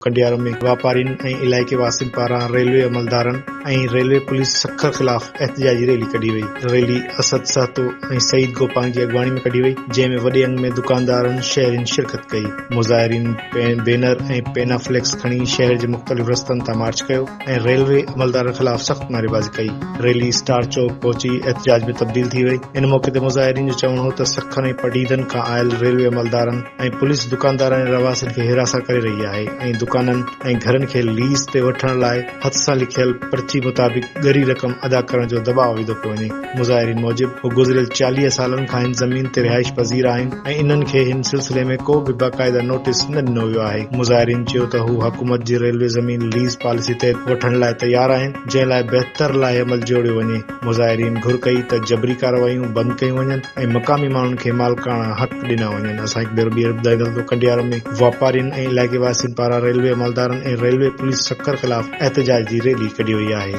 ڪنڊيارو ۾ واپارين ۽ علائقي واسين پاران ريلوي عملدارن ۽ ريلوي پوليس سکر خلاف احتجاجي ريلي ڪڍي وئي. ريلي اسد سهتو ۽ سعيد گوپانگ جي اڳواڻي ۾ ڪڍي وئي، جنهن ۾ وڏي انگ ۾ دڪاندارن، شهرين شرڪت ڪئي. مظاهرين بينر ۽ پينا فليڪس کڻي شهر جي مختلف رستن تان مارچ ڪيو ۽ ريلوي عملدارن خلاف سخت نعريبازي ڪئي. ريلي اسٽار چوڪ پهچي احتجاج ۾ تبديل ٿي وئي. ان موقعي تي مظاهرين جو چوڻ هو ته سکر ۽ پڊعيدن کان آيل ريلوي عملدارن ۽ پوليس دڪاندارن ۽ رهواسين کي هراسان ڪري رهي آهي ۽ دڪانن ۽ گهرن کي ليز تي وٺڻ لاء هٿ سان لکيل پرچي مطابق ڳري رقم ادا ڪرڻ جو دٻاء وڌو پيو وڃي. مظاهرين موجب هو گذريل 40 سالن کان هن زمين تي رهائش پذير آهن ۽ انهن کي هن سلسلي ۾ ڪو به باقاعده نوٽيس نه ڏنو ويو آهي. مظاهرين چيو ته هو حڪومت جي ريلوي زمين ليز پاليسي تحت وٺڻ لاء تيار آهن جنهن لاء بهتر لائحه عمل جوڙيو وڃي. مظاهرين گهر ڪئي ته جبري ڪارروايون بند ڪيون وڃن ۽ مقامي ماڻهن کي مالڪاڻا حق ڏنا وڃن. اسان هڪ ڀيرو ٻيهر ٻڌائيندا ته ڪنڊيارو ۾ واپارين ۽ علائقي واسين پاران ريلوي عملدارن ۽ ريلوي پوليس سکر خلاف احتجاج جي ريلي ڪڍي وئي آهي.